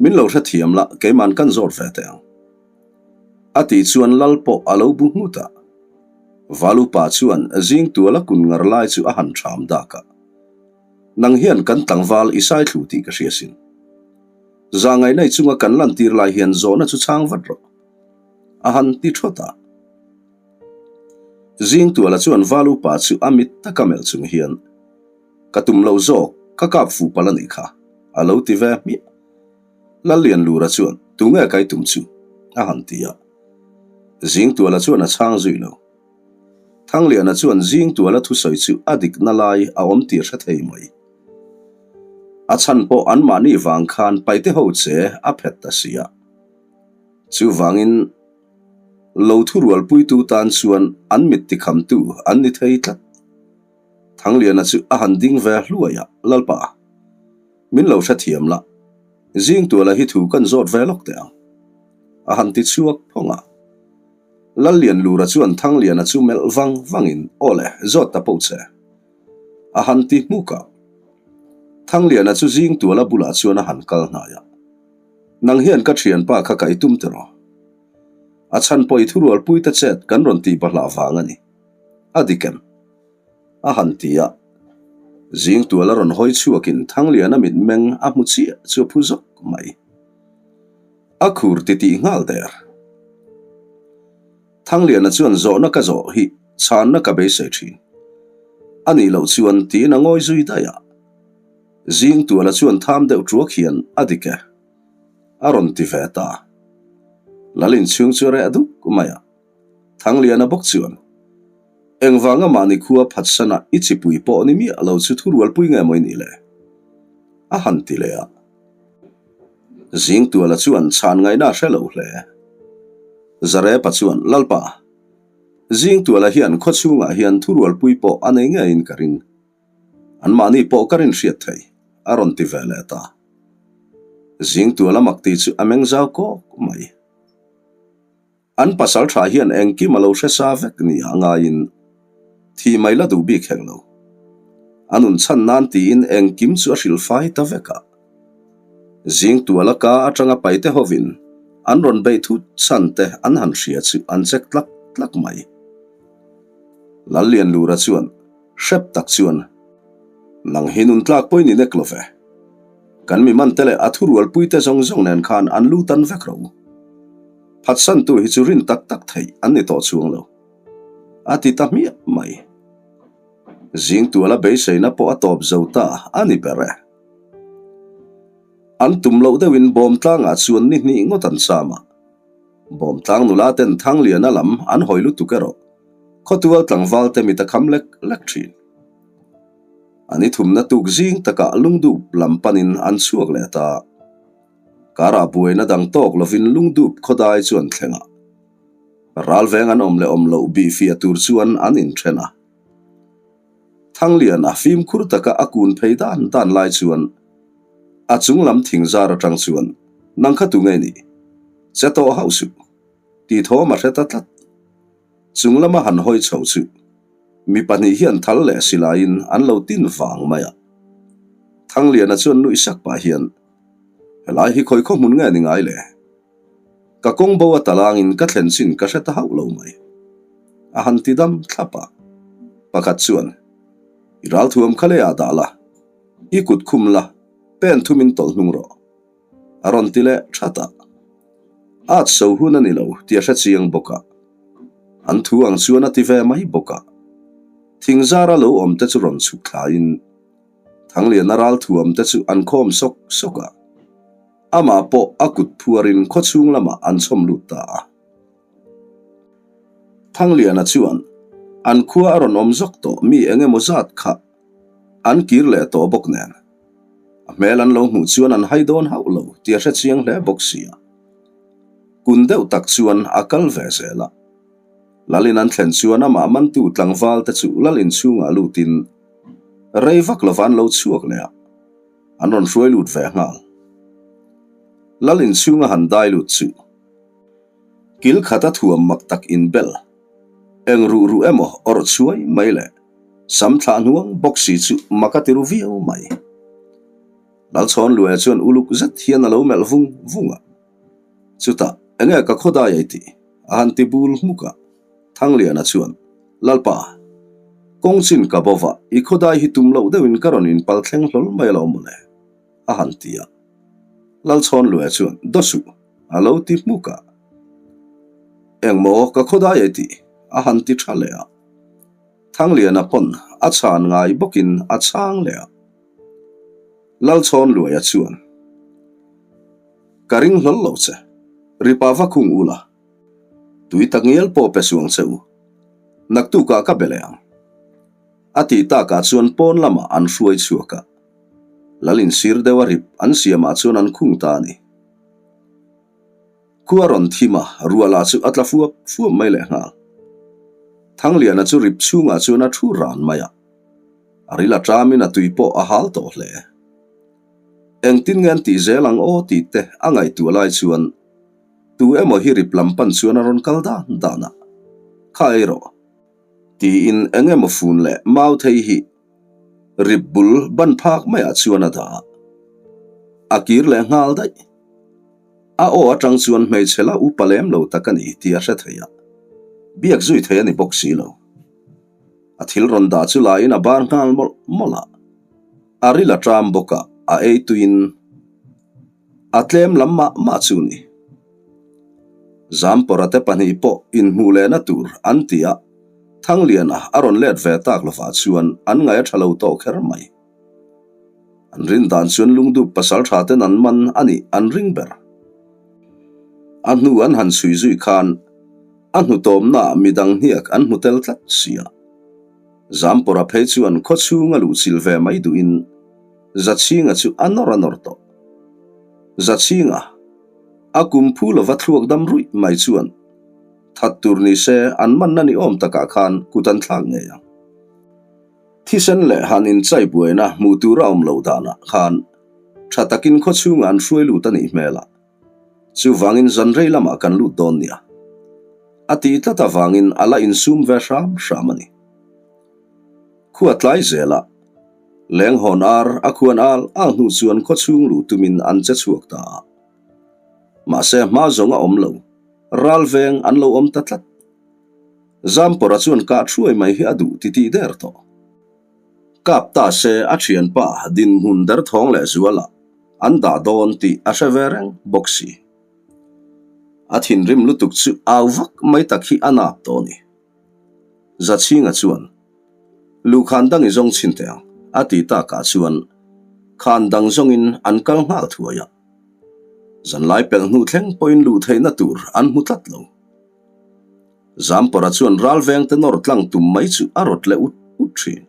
min lo hrethiam la, keiman kan zawt ve teh ang. A tih chuan Lal pawh a lo bu nghut a. Valupa chuan Zingtuala kun ngar lai chu a han ṭham dak a. Nang hian kan tlangval i sai thlu tih ka hria sin. Zahngaih nei chunga kan lantir lai hian zawhna chu chhang vat rawh. A han ti thawt a. Zingtuala chuan val upa chu a mit taka melh chung hian, Ka tum loh zawk, ka kap fuh palh a nih kha, a lo ti ve hmiah. Lallianlura chuan, Tunge kai tum chu? a han ti a. Zingtuala chuan a chhang zui lo. Thangliana chuan Zingtuala thusawi chu a dikna lai a awm tih hre thei mai. A chhan pawh anmahni vang khan paite ho che a phet ta si a. Chuvangin lo thurualpuitu tan chuan an mit tikhamtu an ni thei tlat. Thangliana chu a han ding ve hluai a, Lalpa, min lo hrethiam la, Zingtuala hi thu kan zawt ve lawk teh ang, a han ti chhuak phawng a. Lallianlura chuan Thangliana chu melh vang vangin, Aw le, zawt ta poh che. A han ti hmuk a. Thangliana chu zing tuala bulah chuan a han kal hnai a. Nang hian ka thianpa kha ka i tum tiraw? A chhan pawh i thurualpui ta chet kan rawn tih bahlah vang a ni. A dik em? A han ti a. Zing tuala rawn hawi chhuakin Thangliana mitmeng a hmu chiah chu a phu zawk mai. A khur titih nghal der. Thangliana chuan zawhna ka zawh hi chhanna ka beisei thin. A nih loh chuan tiin a ngawi zui daih a. Zing tuala chuan tham deuh tuak hian a dik e. A rawn ti ve ta. Lal inchhung chu a reh duk mai a. Thangliana bawk chuan, Engvanga mahni khua phatsana i chipui pawh ni miah lo chu thurualpui nge maw i nih le? A han ti leh a. Zingtuala chuan chhan ngaihna a hre lo hle. Zarepa chuan, Lalpa, Zingtuala hian khawchhungah hian thurualpui pawh a nei ngeiin ka ring. Anmahni pawh ka rinhriat thei, a rawn ti ve leh ta. Zingtuala mak tih chu a meng zau kawk mai. An pasal tha hian engkim a lo hre sa vek ni a ngaiin thi mai la duh bik hek lo. A nun chhan nan tiin engkim chu a hrilh fai ta vek a. Zing tuala ka atanga paite hovin an rawn beih thut chhan te an han hria chu an check tlak tlak mai. Lallianlura chuan hrep tak chuan, Nang hi nun tlak pawhin i nek lo ve. Kan mi man te leh a thurualpui te zawng zawng nen khan an lu tan vek ro. Phatsantu hi chu rin tak tak theih an ni tawh chuang lo. A ti ta hmiah mai. Zingtuala beiseina pawh a tawp zo ta a ni ber e. An tum loh deuhin Bawmtlangah chuan ni hnih ngawt an cham a. Bawmtlang nula ten Thangliana lam an hawi lutuk erawh khawtual tlangval te mit a kham lek lek thin. A ni thumna tuk zing takah lungdup lam panin an chhuak leh ta. Karah buaina dang tawk lovin lungdup khawdai chu an thleng a. Ralveng an awm leh awm loh bih fiah tur chuan an inthen a. Thangliana fimkhur taka a kun phei dan dan lai chuan a chung lam thing zar atang chuan nang kha tu nge ni? Che tawh hauh suh tih thawm a hre ta tlat. Chung lama han hawi chho chu mi pahnih hian thal leh silaiin an lo tin vang mai a. Thangliana chuan nuih sak pah hian helai hi khawi khaw hmun nge ni ngai le? Ka kawng bo a talangin ka thlen chin ka hre ta hauh lo mai. A han ti dam thlap a. Pakhat chuan, I ralthuam kha leiah dah la, i kut khum la, pen thumin tawlh hnung rawh. A rawn ti leh that a. At so hun a ni lo tih a hre chiang bawk a. An thu ang chuan a ti ve mai bawk a. Thingzara lo awm te chu rawn chhuk thlaiin Thangliana ralthuam te chu an khawm sawk sawk a. Amah pawh a kut phuarin khawchhung lamah an chhawm lut ta a. Thangliana chuan an khua a rawn awm zawk tawh mi eng emaw zat kha an kir leh tawh bawk nen a hmel an lo hmuh chuan an hai dawn hauh lo tih a hre chiang hle bawk si a. Kun deuh tak chuan a kal ve zel a. Lalin an thlen chuan amah mantu tlangval te chu lal inchhungah lutin rei vak lova an lo chhuak leh a. An rawn hruai lut ve nghal. Lal inchhunga han dai lut chu kil khata thuam mak tak inbel, eng ruh ruh emaw awrh chhuai mai leh sam thlah hnuang bawk si chu mak a ti ru viau mai. Lalchhawnluaia chuan uluk zet hian a lo melh vung vung a. Chutah, Enge ka khawdai ei tih? a han ti bul hmuk a. Thangliana chuan, Lalpa, kawng chin ka bo va, i khawdai hi tum loh deuhin ka rawn inpal thleng hlawl mai alo mawle, a han ti a. Lalchhawnluaia chuan, Daw suh, a lo ti hmuk a. Engmaw ka khawdai ei tih? a han ti tha leh a. Thangliana pawn a chhan ngai bawkin a chhang leh a. Lalchhawnluaia chuan, Ka ring hlawl lo che, ripa va khung ula, Tui tak ngial pawh pe suang che u. Naktukah ka be leh ang. A tih takah chuan pawn lamah an hruai chhuak a. Lal insir deuh a rip an siamah chuan an khung ta a ni. Khua rawn thim a, ruah lah chu a tla fuap fuap mai leh nghal. Thangliana chu rip chhungah chuan a thu ran mai a. A ril a tamin a tui pawh a hal tawh hle. Engtin nge an tih zel ang aw tih te a ngaihtuah lai chuan Tu emaw hi rip lam pan chuan a rawn kal dan dan a, Kha ei rawh, tiin eng emaw fun leh mau thei hi rip bul ban phak maiah chuan a dah a, a kir leh nghal daih. A aw atang chuan hmeichhe la upa lem lo tak a ni tih a hre thei a, biak zui thei a ni bawk si lo. A thil rawn dah chu laiin a bar nghal mawlh mawlh a, a ril a ṭam bawk a, a ei tuiin A tlem lam mah mah chu ni. Zampawra te pahnih pawh inhmuh lehna tur an ti a, Thangliana a rawn let ve tak lovah chuan an ngaih a tha lo tawh kher mai. An rin dan chuan lungdup pasal tha ten an man a nih an ring ber. A hnu an han chhui zui khan a hnutawmnaah midang hniak an hmu tel tlat si a. Zampawra phei chuan khawchhung a luhchilh ve mai duhin Zachhinga chu a nawr a nawr tawh. Zachhinga, a kum phu lova thluak dam ruih mai chuan that tur ni se an manna ni awm takah khan kut an thlak ngei ang. Thisen leh han inchai buaina hmuh tur a awm loh danah khan tha takin khawchhungah an hruai lut a nih hmel a, chuvangin zanrei lamah kan lut dawn nia. A tih tlat avangin a la insum ve hram hram a ni. Khua tlai zelah leng hawn ar a khuan al al hnu chuan khawchhung luh tumin an che chhuak ta a. Mahse hma zawng a awm lo, ral veng an lo awm ta tlat. Zampawra chuan kah thuai mai hi a duh titih der tawh. Kap ta se a thianpa dinhmun derthawng leh zualah an dah dawn tih a hre ve reng bawk si. A thinrim lutuk chu au vak mai tak hi a nap tawh a ni. Zachhinga chuan, Luhkhan dang i zawng chhin teh ang, a ti takah chuan. Khan dang zawngin an kal nghal thuai a. Zanlai pelh hnu thleng pawhin luh theihna tur an hmu tlat lo. Zampawra chuan ralvengte nawr tlang tum mai chu a rawt leh ut ut thin.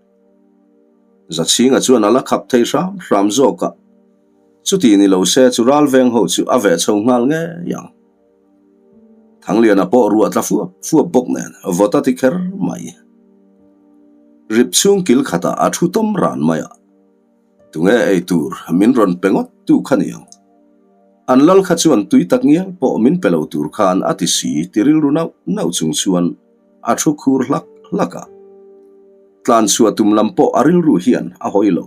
Zachhinga chuan a la khap thei hram hram zawk a, chuti ni lo se chu ralveng ho chu a veh chho nghal ngei ang. Thangliana pawh ruah tla fuap fuap bawk nen vawt a ti kher mai. Rip chhung kil khatah a thu tawm ran mai a. Tunge ei tur min rawn pe ngawt tu kha niang. An lal kha chuan tui tak ngial pawh min pe lo tur khan a ti si ti rilru nauh nauh chung chuan a thu khur hlak hlak a. Tlan chhuah tum lam pawh a rilru hian a hawi lo.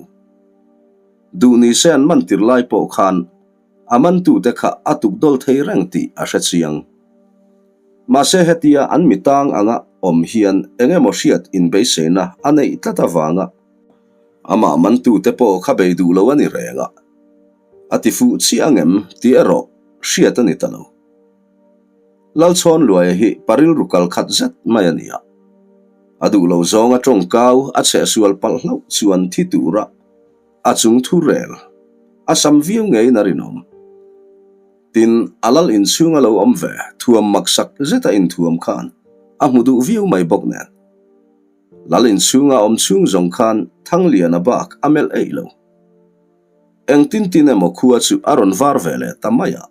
Duh ni se an man tir lai pawh khan a mantute kha a tuk dawl thei reng tih a hre chiang. Mahse hetia an mi tang anga awm hian eng emaw hriat inbeiseina a neih tlat avanga Amah mantute pawh kha bei duh lo a ni reng a, a ti fuh chiah angem tih erawh hriat a ni ta lo. Lalchhawnluaia hi pa rilru kal khat zet mai a ni a, a duh lo zawnga tawngkau a chhehsual palh hlauh chuan thi tura a chung thu rel a sam viau ngeiin a rinawm. Tin, a lal inchhunga lo awm ve thuam maksak zeta inthuam khan a hmu duh viau mai bawk nen. Lal inchhunga awm chhung zawng khan Thangliana bak a melh eih lo. Engtin tin emaw khua chu a rawn var ve leh ta mai a.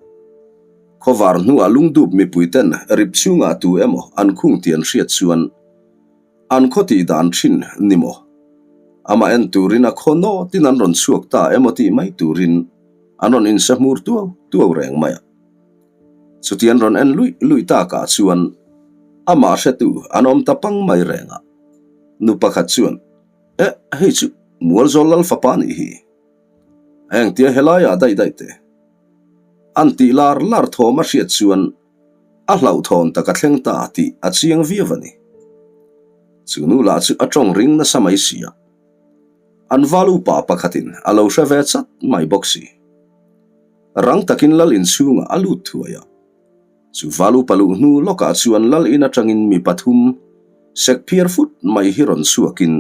Khawvar hnuah lungdup mipui ten rip chhungah tu emaw an khung tih an hriat chuan an khaw tih dan thin ni maw? Amah en turin a khaw nawtin an rawn chhuak ta emaw tih mai turin an rawn insahmur tuau tuau reng mai a. Chuti an rawn en luih luih takah chuan amah hretu an awm ta pang mai reng a. Nu pakhat chuan, Eh, hei chu Mualzawl Lal fapa nih hi. A engtia helaiah daih daih teh. An tih lar lar thawm a hriat chuan a hlauhthawn tak a thleng ta tih a chiang viau a ni. Chu nu lah chu a tawng ring nasa mai si a. An val upa pakhatin a lo hre ve chat mai bawk si. Rang takin lal inchhungah a lut thuai a. Chu val upa luh hnu lawkah chuan lal in atangin mi pathum sek phiar fut mai hi rawn chhuakin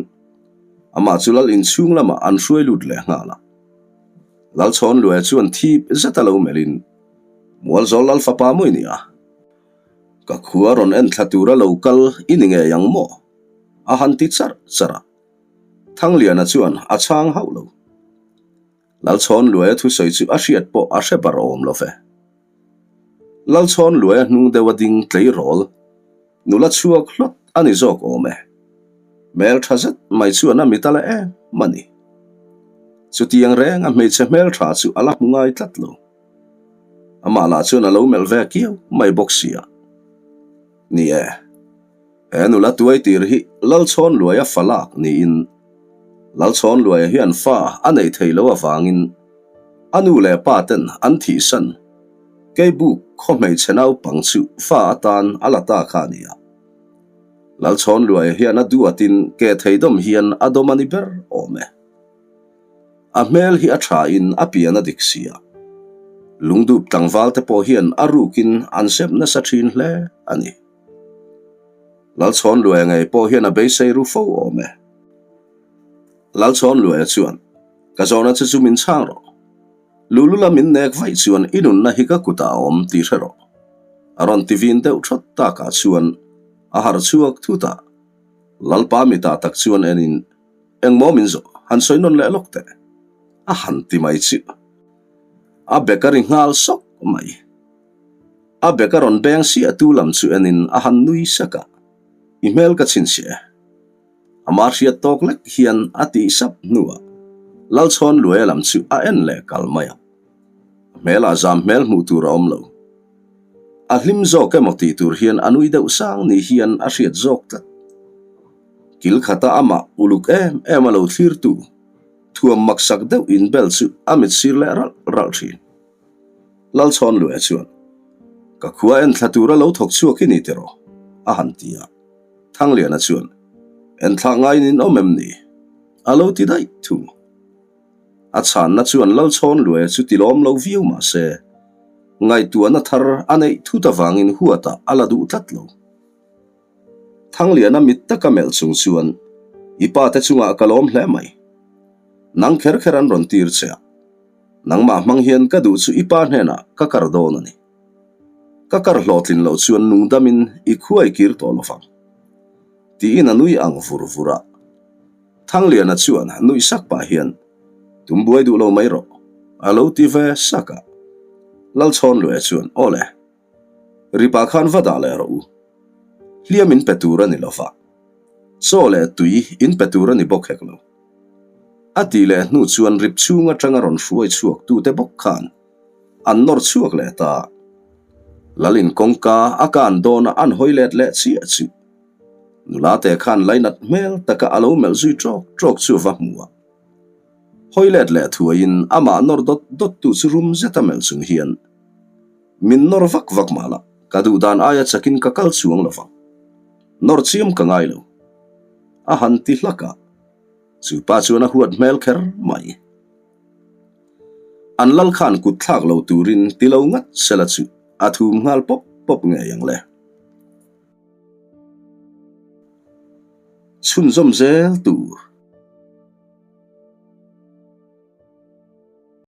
amah chu lal inchhung lamah an hruai lut leh nghal a. Lalchhawnluaia chuan thip zet a lo melhin, Mualzawl lal fapa mawi nia, ka khua rawn en thla tura lo kal i ni ngei ang maw? a han ti charh charh a. Thangliana chuan a chhang hauh lo. Lalchhawnluaia thusawi chu a hriat pawh a hre bar awm lo ve. Lalchhawnluaia hnung deuh a ding tleirawl, nula chhuak hlawt a ni zawk awm e. Hmel tha zet mai chuan a mit a la em a ni. Chutiang reng a hmeichhe hmel tha chu a la hmu ngai tlat lo. Amah lah chuan a lo melh ve kiau mai bawk sia. Ni e. He nula tuai tir hi Lalchhawnluaia fa lak niin Lalchhawnluaia hian fa a neih theih loh avangin a nu leh pa ten an thihsan Keibuk khaw hmeichhe naupang chu fa atan a la ta kha a ni a. Lalchhawnluaia hian a duatin ke theidawm hian a dawm a ni ber awm e. A hmel hi a tha in a pian a dik si a. Lungdup tlangval te pawh hian a rukin an sep nasa thin hle a ni. Lalchhawnluaia ngei pawh hian a beisei ru fo awm e. Lalchhawnluaia chuan, Ka zawhna che chu min chhang rawh. Lulula min nek vaih chuan i nunna hi ka kutah a awm tih hre rawh. A rawn ti vin deuh thawt takah chuan a harh chhuak thut a. Lalpa mitah tak chuan enin, Engmaw min zawh, han sawi nawn leh lawk teh. A han ti mai chiah. A bek a ri nghal sawk mai. A bek a rawn beng siah tu lam chu enin a han nui sak a, I hmel ka chhinchhiah e. Amah hriat tawk lek hian a tih sap hnuah Lalchhawnluaia lam chu a en leh kal mai a. A hmelah zam hmel hmuh tur a awm lo. A hlim zawk emaw tih tur hian a nui deuh sang ni hian a hriat zawk tlat. Kil khata amah uluk em em a lo thlirtu thuam maksak deuh inbel chu a mit sir leh ralh ralh thin. Lalchhawnluaia chuan, Ka khua en thla tura lo thawk chhuak i ni tiraw? a han ti a. Thangliana chuan, En thla ngaiin in awm em ni? a lo ti daih thung. A chhanna chuan Lalchhawnluaia chu tilawm lo viau mah se, ngaihtuahna thar a neih thut avangin huatah a la duh tlat lo. Thangliana mit taka melh chung chuan, I pa te chungah ka lawm hle mai. Nang kher kher an rawn tir che a, nangmah hmang hian ka duh chu i pa hnenah ka kar dawn a ni. Ka kar hlawhtlin loh chuan nungdamin i khuai kir tawh lovang. Tiin a nui ang vur vur a. Thangliana chuan nuih sak pah hian, Tum buai duh lo mai rawh, a lo ti ve sak a. Lalchhawnluaia chuan, Aw le, ripa khan va dah leh rawh u. Hliam in pe tur a ni lova, chaw leh tui in pe tur a ni bawk hek lo. A tih leh hnu chuan rip chhung atanga rawn hruai chhuak tute bawk khan an nawr chhuak leh ta. Lalin kawngka a kan dawna an hawi let leh chiah chu nula te khan lainat hmel taka a lo melh zui ṭawk ṭawk chu a va hmu a. Hawi let leh thuaiin amah nawr dawt dawt tu chu rum zeta melh chung hian min nawr vak vak mah la, ka duh dan aia chakin ka kal chuang lo vang. Nawr chiam ka ngai lo. A han ti hlak a, chu pa chuan a huat hmel kher mai. An lal khan kut thlak lo turin ti lo ngat sela chu a thum nghal pawp pawp ngei ang le. Chhunzawm zel tur.